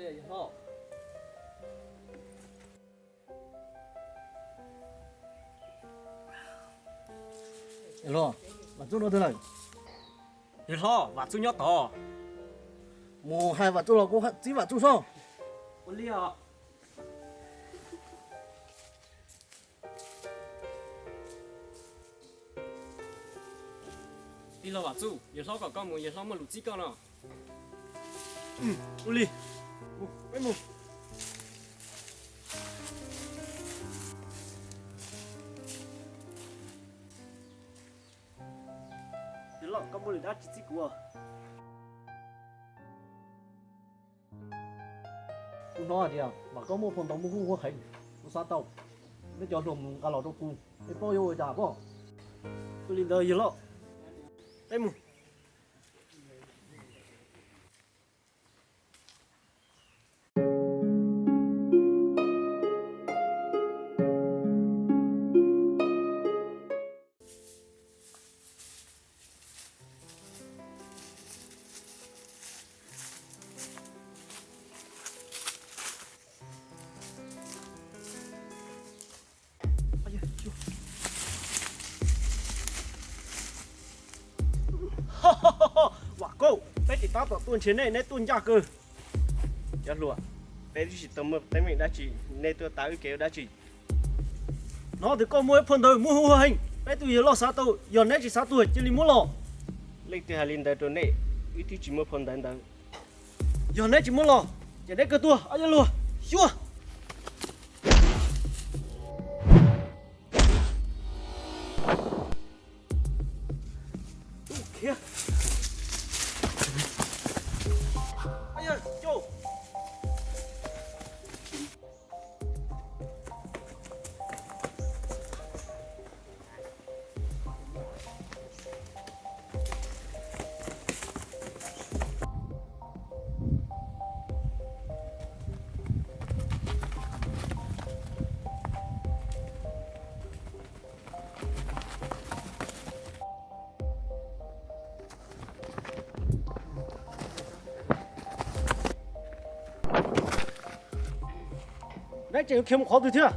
Yawg hlob, Vam Txuj nyob twg lawm? Yawg hlob, Vam Txuj nyob tod. Mus hais Vam Txuj los kuv txib Vam Txuj soj. Ua li os. Tij laug Vam Txuj, yawg hlob kom koj mus, yawg hlob muaj lus txib koj no. Ua li. Peb mus. Yawg hlob, koj muaj lus dab tsi txib kuv? Kuv hnov hais tias mas koj muaj phau ntawv muaj hwj huam heev, kuv xav tau. Neb cov hluas mus nqa los rau kuv, neb paub yuav ua cas pob? Ua li ntawd yawg hlob, peb mus. Vam Txuj, peb tsis tab tom tuaj nrhiav nej, neb tuaj ncaj kawg. Cov hluas, peb twb tsis tau muaj teeb meem dab tsi, nej tuaj tav wb kev ua dab tsi? Hnov tias koj muaj ib phau ntawv muaj hwj huam heev, peb tus yawg loj xav tau, yog neb tsis xav tuag cia li muab los. Leej twg hais li ntawd rau nej? Wb twb tsis muaj phau ntawv ntawd. Yog neb tsis muab los, ces neb kawg tuag ob yawg hluas. Xyuas. Neb tseem yuav khiav mus qhov twg thiab?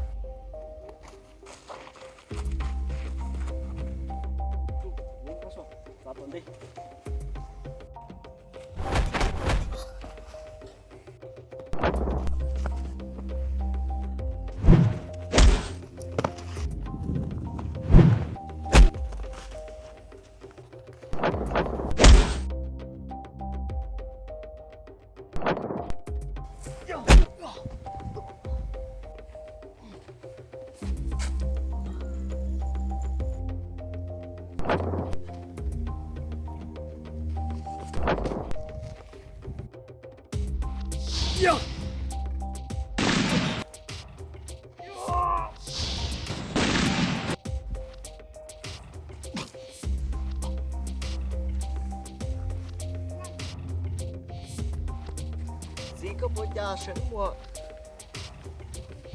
Txiv, koj puas cas sawv mus?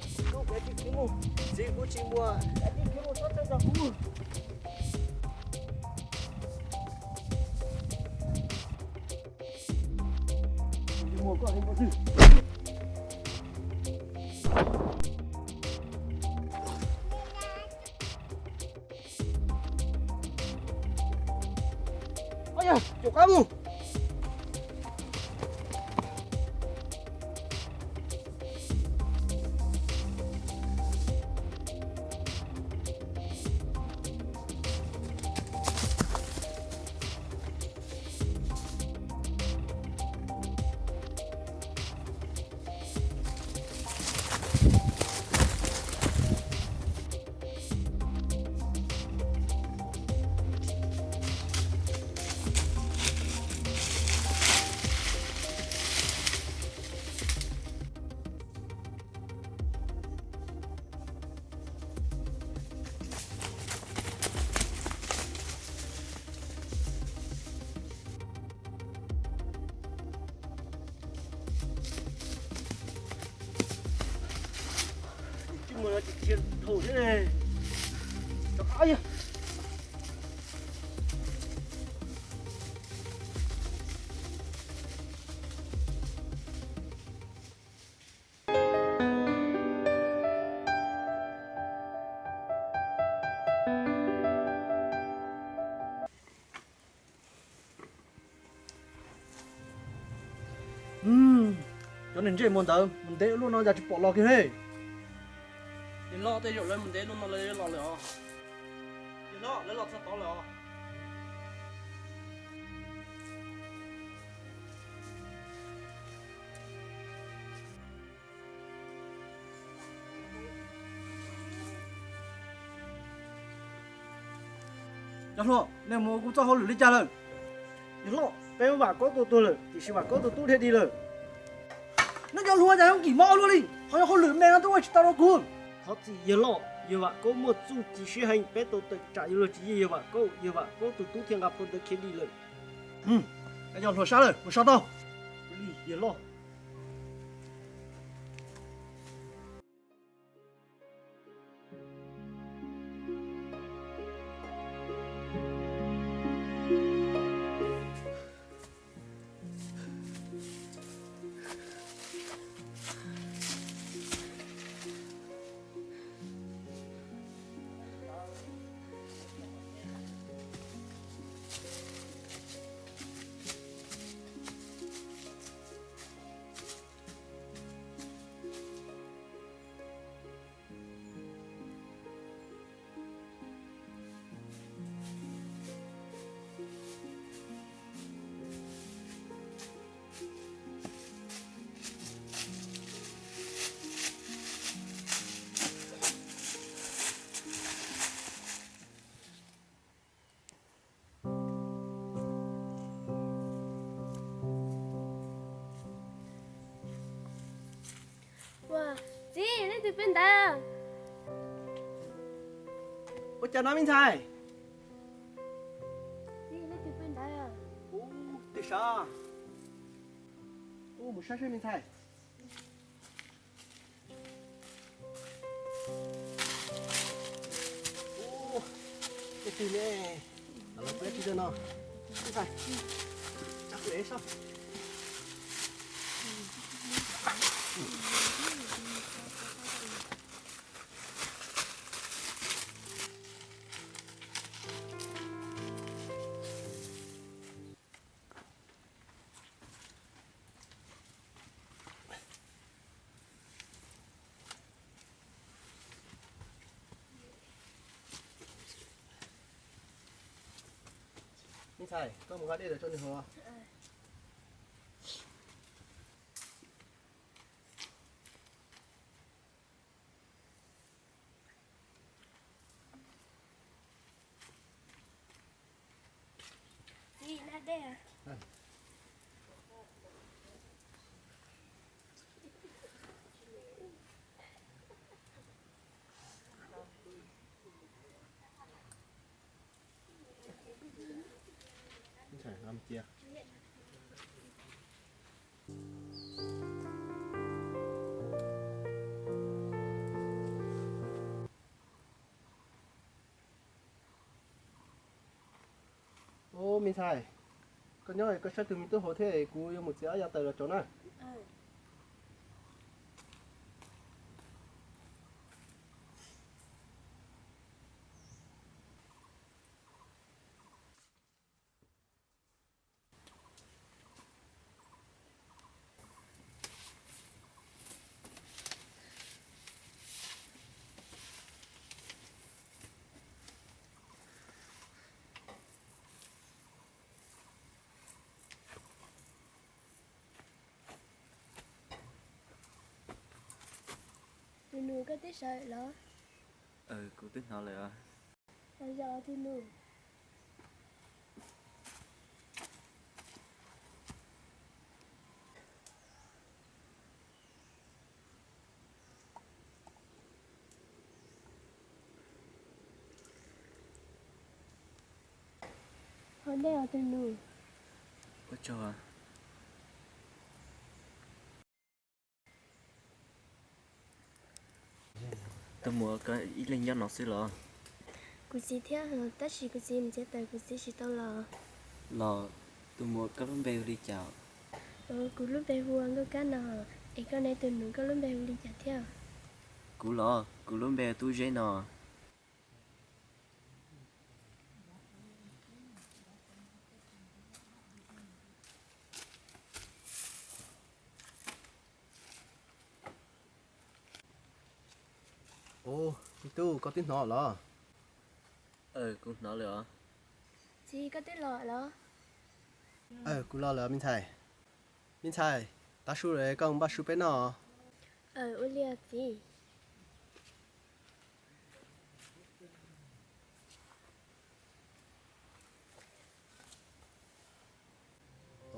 Txiv, kuv tsis mus, txiv, kuv tsis mus, txiv, kuv tsis mus, txhob txhawj kuv. Caum qab mus. Tsis mus no tsis dhia dhau thiab ne. Rov qab yog. Cov neeg ntsej muag ntawd mus ntev luaj no cas tsis pom los kiag he. Yawg loj, tej zaum lawv mus ntev luaj no lawv los lawm os. Yawg loj, lawv los txog tod lawm os. Cov hluas, nej mus ua kuv txoj hauj lwm li cas lawm? Yawg loj, peb muab Vam Kaub tua tuag lawm, tiam sis Vam Kaub tus tub dhia dim lawm. Neb cov hluas cas yuav nkim mov luaj li, ho yog hauj lwm me no twb ua tsis tau rau kuv. Thov txim yawg loj, yawg Vam Kaub muaj txuj ci siab heev, peb tau tawm tsam yuav luag tsis yeej yawg Vam Kaub, yawg Vam Kaub tus tub thiaj nqa phau ntawv khiav dim lawm. Neb cov hluas sab lawm, mus so tau. Yawg loj. Ua, txiv, leej twg pw ntawd? Ua cas no me ntxhais? Txiv, leej twg pw ntawd? Ub, twb sab. Ub, mus saib seb me ntxhais. Ub, leej twg ne? Los peb tsis no. Me ntxhais, tsa kuv ev saib. Me ntxhais, koj mus nqa dej los rau nws haus. Txiv, nqa dej. Ub, me ntxhais, koj nyob koj saib tus me tub hauv thiab, kuv yuav mus txiav ob yav taws los rau na. Tus nus, koj twb sawv los? Kuv twb hnov lawm os. Los zaum tus nus. Haus dej os tus nus. Ua tsaug. Tus muam, koj ib leeg nyob no xwb los? Kuv txiv thiab, tab sis kuv txiv mus txiav taws kuv txiv tsis tau los. Los, tus muam, koj lub npe hu li cas? Kuv lub npe hu ua Nkauj Kab no. Es koj ne tus nus, koj lub npe hu li cas thiab? Kuv los, kuv lub npe Tub Zeb no. Ua, me tub, koj twb hnov los? Kuv hnov lawm os. Txiv, koj twb los los? Kuv los lawm me ntxhais. Me ntxhais, tav su lawm, koj npaj su peb noj. Ua li txiv.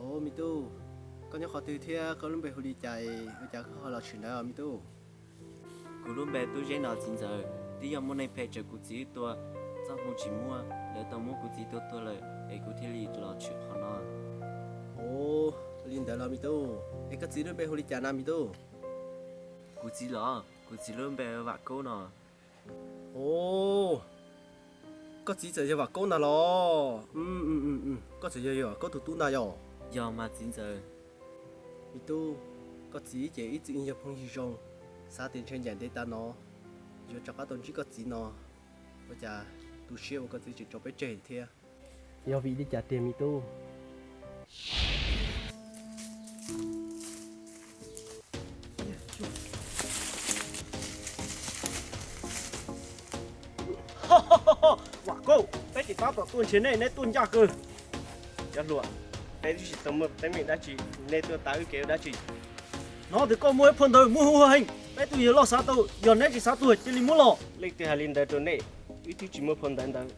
Ua, me tub, koj nyob qhov twg thiab koj lub npe hu li cas, ua cas koj ho los tshwm ntawd os me tub? Kuv lub npe Tub Zeb no txiv ntxawm. Twb yog muaj neeg phem tsaws kuv txiv wb tua, txoj hmoo tsis muaj, lawv tau muab kuv txiv tua tuag lawm es kuv thiaj li los tshwm qhov no. Ua li ntawd los me tub, es koj txiv lub npe hu li cas na me tub? Kuv txiv los? Kuv txiv lub npe Vam Kaub no. Ua, koj txiv txawm yog Vam Kaub ntag los? Koj txawm yog Vam Kaub tus tub ntag yog? Yog mas txiv ntxawm. Me tub, koj txiv ces ib txwm yog phooj ywg zoo, xav tias ntshe ncaim ntev tas no yuav rov qab tau ntsib koj txiv no, ua cas tu siab ua koj txiv tseem tso peb tseg thiab. Yog vim li cas tiag me tub? Vam Kaub, peb tsis tab tom tuaj nrhiav nej, neb tuaj ncaj kawg. Cov hluas, peb twb tsis tau muaj teeb meem dab tsi, nej tuaj tav wb kev ua dab tsi? Hnov tias koj muaj ib phau ntawv muaj hwj huam heev, peb tus yawg loj xav tau, yog neb tsis xav tuag cia li muab los. Leej twg hais li ntawd rau nej? Wb twb tsis muaj phau ntawv ntawd.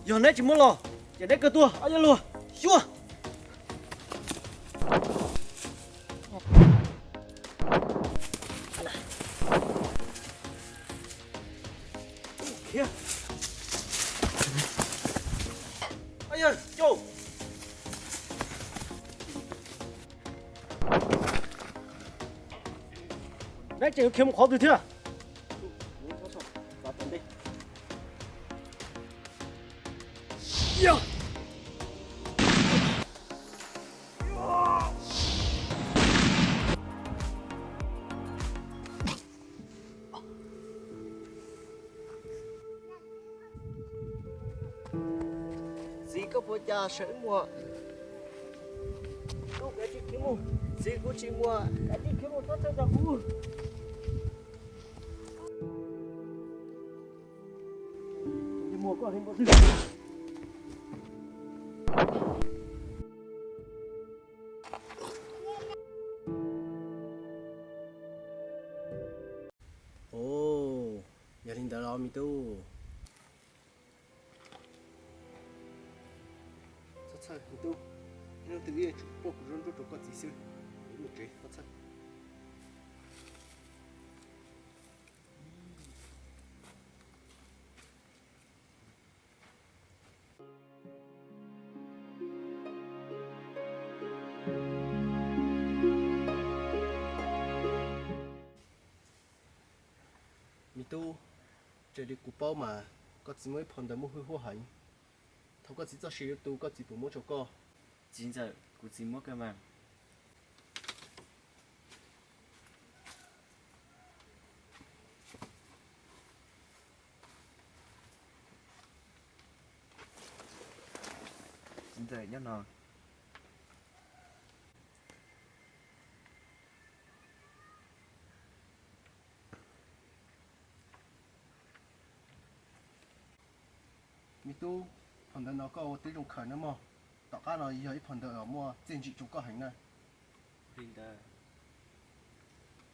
Yog neb tsis muab los, ces neb kawg tuag ob yawg hluas. Xyuas! Neb tseem yuav khiav mus qhov twg thiab? Txiv, koj puas cas sawv mus? Tub, kav tsij khiav mus. Txiv, kuv tsis mus, kav tsij khiav mus, txhob txhawj txog kuv. Ov, yog li ntawd los me tub? Txhob txhawj me tub, ib hnub twg wb yuav tsum pub kuv zub nruab rau koj txiv xwb. Wb mus tsev, txhob txhawj. Me tub, raws li kuv paub mas koj txiv muaj ib phau ntawv muaj hwj huam heev. Thaum koj txiv txoj sia yuav tu, koj txiv puas muab rau koj? Txiv ntxawm, kuv txiv muab kawg mas. Txiv ntxawm, nyob no. Me tub, phau ntawv no koj ua tib zoo khaws nawb mog. Tom qab no yog ib phau ntawv uas muaj txiaj ntsim rau koj heev na. Li ntawd.